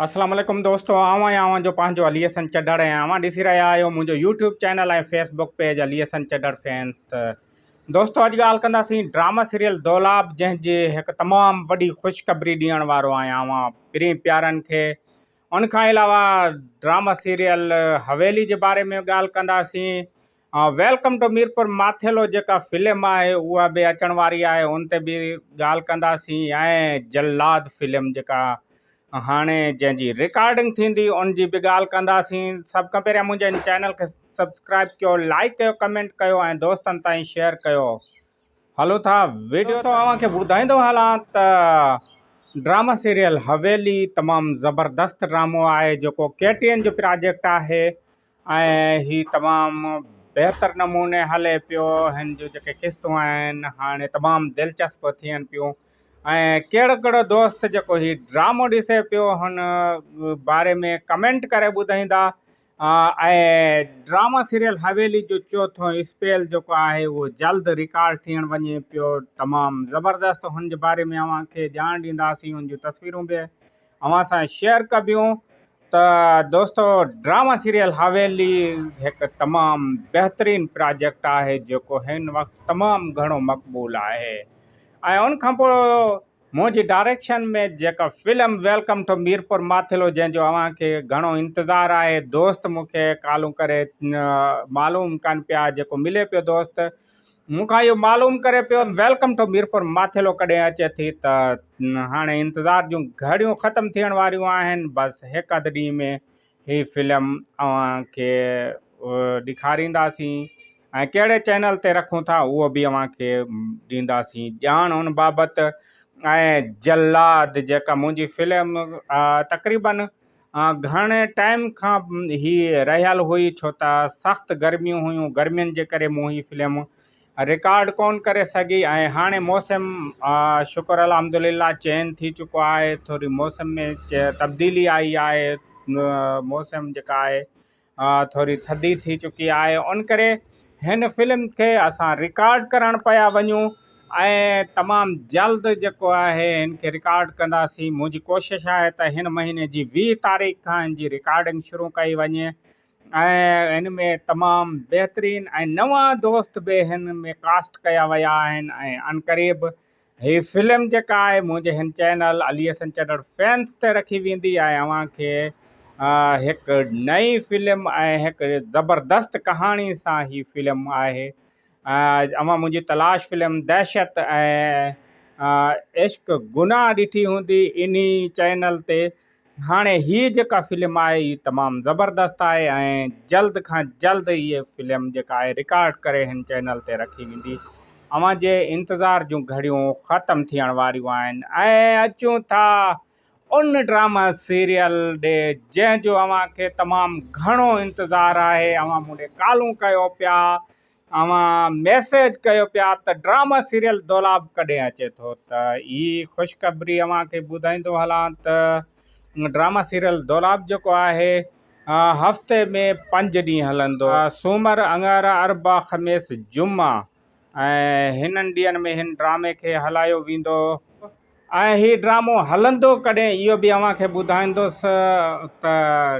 اسلام عليڪم دوستو آئون آهيان اوهان جو پنهنجو علي حسن چڍڙ ۽ اوهان ڏسي رهيا آهيو منهنجو YouTube channel ۽ Facebook page Ali Hassan Chadhar fans ته دوستو اڄ ڳالهه ڪنداسين ڊراما سيريل دولاب جنهن جي هڪ تمام وڏي خوشخبري ڏيڻ وارو آهيان اوهان پرين پيارن کي ان کان علاوه ڊراما سيريل حويلي جي باري ۾ ڳالهه ڪنداسين welcome two Mirpur Mathelo جيڪا فلم آهي اها به اچڻ واري آهي ان تي به ڳالهه ڪنداسين ۽ جلاد فلم جيڪا هاڻي جنهن جي رڪارڊنگ ٿيندي ان جي به ڳالهه ڪنداسين سڀ کان پهريان منهنجي هن چينل کي سبسڪرائب ڪيو لائڪ ڪيو ڪمينٽ ڪيو ۽ دوستن تائين شيئر ڪيو هلو ٿا ويڊيو تو اوهان کي ٻڌائيندو هلان ته ڊراما سيريل حويلي تمام زبردست ڊرامو آهي جيڪو ڪي ٽي اين جو پراجيڪٽ آهي ۽ هي تمام بهتر نموني هلي پيو هن جون جيڪي قسطون آهن هاڻي تمام دلچسپ ٿين پيون ۽ ڪهڙو ڪهڙو دوست جيڪو هي ڊرامو ڏسي پيو هن باري ۾ ڪمينٽ ڪري ٻڌائيندا ۽ ڊراما سيريل حويلي جو چوٿون اسپيل جيڪو آهي اهو جلد رڪارڊ ٿيڻ وڃي پيو تمام زبردست هن جي باري ۾ اوهان کي ڄاڻ ڏينداسين هن جون تصويرون به اوهان سان شيئر ڪبيون ته دوستو ڊراما سيريل حويلي هڪ تمام بهترين پراجيڪٽ آهي جيڪو هن وقت تمام گهڻو مقبول آهي ۽ ان کان پوء منهنجي ڊائريڪشن ۾ جيڪا film welcome two Mirpur Mathelo جنهن جو اوهان کي گهڻو انتظار آهي دوست مون کي ڪالون ڪري معلوم ڪن پيا جيڪو ملي پيو دوست مون کان اهو معلوم ڪري پيو welcome two Mirpur Mathelo ڪڏهن اچي ٿي ته هاڻي انتظار جون گهڙيون ختم ٿيڻ واريون آهن بس هڪ اڌ ڏينهن ۾ هي فلم اوهان کي ڏيکارينداسين ۽ ڪهڙي چينل تي رکون ٿا اهو به اوهان کي ڏينداسين ڄاڻ ان بابت ۽ جلاد جيڪا منهنجي فلم تقريبن گهڻي ٽائيم کان هي رهيل هئي ڇو ته سخت گرميون هيون گرمين جي ڪري مون هي فلم رڪارڊ ڪون ڪري سگهي ۽ هاڻي موسم شڪر الحمد لله چينج ٿي چڪو آهي ٿوري موسم ۾ تبديلي آئي آهي موسم جيڪا آهي ٿوري ٿڌي ٿي چڪي آهي ان ڪري هن فلم کي اسان رڪارڊ ڪرڻ پيا وڃون ۽ تمام جلد جيڪو آهي هن کي رڪارڊ ڪنداسين منهنجي ڪوشش آهي ته هن مهيني جي 20 تاريخ کان هن جي رڪارڊنگ شروع ڪئي وڃي ۽ هن ۾ تمام بهترين ۽ نوان دوست به هن ۾ ڪاسٽ ڪيا ويا آهن ۽ عنقريب هي فلم جيڪا آهي منهنجي هن چينل علي حسن چڍڙ فينس تي رکي ويندي ۽ اوهان کي هڪ نئين فلم ۽ هڪ زبردست ڪهاڻي سان هي فلم آهي اوهان منهنجي تلاش فلم دهشت ۽ عشق گناهه ڏٺي هوندي انهي چينل تي هاڻي هي جيڪا فلم آهي هي تمام زبردست آهي ۽ جلد کان جلد هي فلم جيڪا آهي رڪارڊ ڪري هن چينل تي رکي ويندي اوهان جي انتظار جون گهڙيون ختم ٿيڻ واريون آهن ۽ اچون ٿا ان ڊراما سيريل ڏي جنهن جو اوهان کي تمام گهڻو انتظار آهي اوهان مون ڏي ڪالون ڪيو پيا اوهان ميسيج ڪيو پيا ته ڊراما سيريل دولاب ڪڏهن اچي ٿو ته هي خوشخبري اوهان کي ٻڌائيندو هلان ته ڊراما سيريل دولاب جيڪو آهي هفتي ۾ پنج ڏينهن هلندو سومر اڱارا اربع خميس جمعا ۽ هنن ڏينهن ۾ هن ڊرامي کي هلايو ويندو ۽ هي ڊرامو هلندو ڪڏهن اهو به اوهان کي ٻڌائيندس ته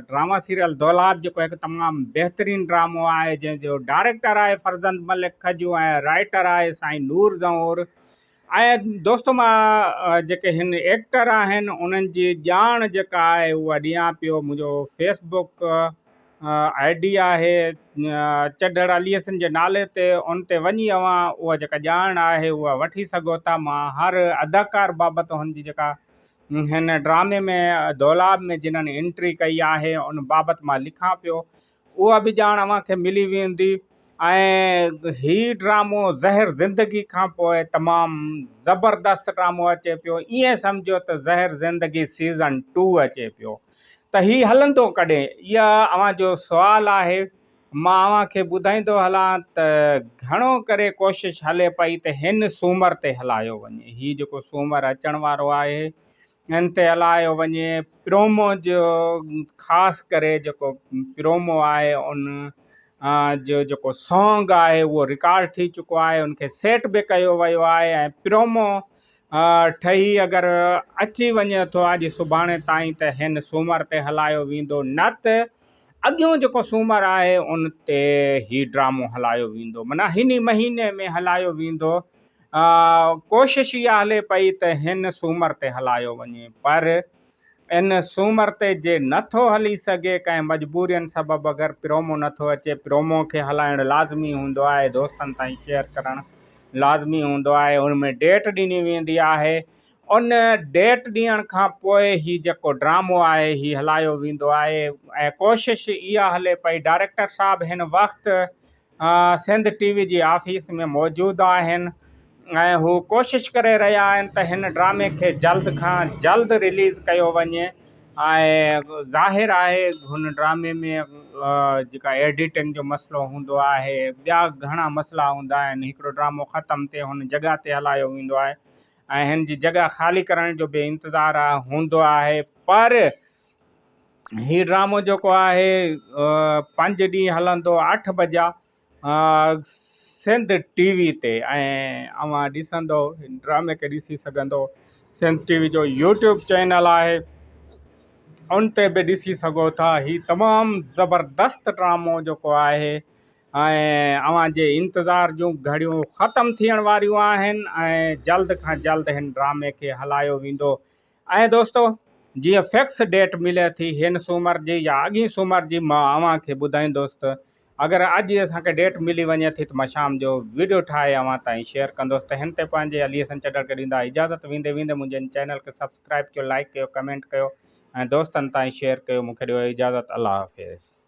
ڊراما سيريل دولاب جيڪو هڪ تمام بهترين ڊرامو آهي جنهن جو ڊائريڪٽر آهي فرزند ملڪ کجو ۽ رائيٽر آهي سائين نور زئور ۽ دوستو مان جيڪي هن ايڪٽر آهن انهن جي ڄاڻ جيڪا آهي اها ڏيان پيو منهنجو فيس بڪ I D آهي چڍڙ علي حسن جي نالي تي ان تي وڃي اوهان اها جيڪا ڄاڻ آهي اها وٺي سگهو ٿا مان هر اداڪار بابت هن جي جيڪا هن ڊرامي ۾ دولاب ۾ جنھن انٽري ڪئي آهي ان بابت مان لکان پيو اها به ڄاڻ اوهان کي ملي ويندي ۽ هي ڊرامو زهر زندگي کان پوء تمام زبردست ڊرامو اچي پيو ائين سمجهو ته زهر زندگي سيزن ٽو اچي پيو ته هي هلندو ڪڏهن؟ اها اوهان جو سوال آهي. مان اوهان کي ٻڌائيندو هلان ته گهڻو ڪري ڪوشش هلي پئي ته هن سومر تي هلايو وڃي. هي جيڪو سومر اچڻ وارو آهي ان تي هلايو وڃي. پرومو جو خاص ڪري جيڪو پرومو آهي ان جو جيڪو سانگ آهي اهو رڪارڊ ٿي چڪو آهي ان کي سيٽ به ڪيو ويو آهي ۽ پرومو ٺهي اگر اچي وڃي ٿو اڄ سڀاڻي تائين ته هن سومر تي هلايو ويندو نه ته اڳيون جيڪو سومر آهي ان تي هي ڊرامو هلايو ويندو معنيٰ هن ئي مهيني ۾ هلايو ويندو. ڪوشش اها هلي پئي ته هن سومر تي هلايو وڃي پر ان سومر تي جي نه ٿو هلي سگهي ڪنهن مجبورين سبب اگر پرومو نه ٿو اچي پرومو کي هلائڻ لازمي هوندو آهي دوستن تائين شيئر ڪرڻ لازمي هوندو آهي ان ۾ ڊيٽ ڏني ويندي آهي ان ڊيٽ ڏيڻ کان پوء هي جيڪو ڊرامو آهي هي هلايو ويندو آهي ۽ ڪوشش اها هلي پئي ڊائريڪٽر صاحب هن وقت سنڌ ٽي وي جي آفيس ۾ موجود آهن ۽ هو ڪوشش ڪري رهيا آهن ته هن ڊرامي کي جلد کان جلد رليز ڪيو وڃي ۽ ظاهر آهي هن ڊرامي ۾ جيڪا ايڊيٽنگ جو مسئلو هوندو آهي ٻيا گهڻا مسئلا هوندا آهن هڪڙو ڊرامو ختم ٿئي هن جڳهه تي هلايو ويندو آهي ۽ هن جي جڳهه خالي ڪرڻ جو به انتظار هوندو آهي پر هي ڊرامو جيڪو آهي پنج ڏينهن هلندو اٺ بجا سنڌ ٽي وي تي ۽ اوهان ڏسندو هن ڊرامي کي ڏسي سگهندو سنڌ ٽي وي جو يوٽيوب چينل آهي ان تي به ڏسي سگهو ٿا هي تمام زبردست ڊرامو جيڪو آهي ۽ اوهان جي انتظار جون گهڙيون ختم ٿيڻ واريون آهن ۽ جلد کان جلد هن ڊرامي کي هلايو ويندو ۽ دوستو جيئن فڪس ڊيٽ ملي ٿي هن سومر جي يا اڳين سومر جي مان اوهان کي ٻڌائيندس ته اگر اڄ اسان کي ڊيٽ ملي وڃي ٿي ته مان شام جو ويڊيو ٺاهي اوهان تائين شيئر ڪندس ته هن تي پنهنجي علي حسن چڍڙ کي ڏيندا اجازت ويندي ويندي منهنجي هن چينل کي سبسڪرائب ڪيو لائيڪ ڪيو ڪمينٽ ڪيو ۽ دوستن تائين شيئر ڪيو مون کي ڏيو اجازت الله حافظ.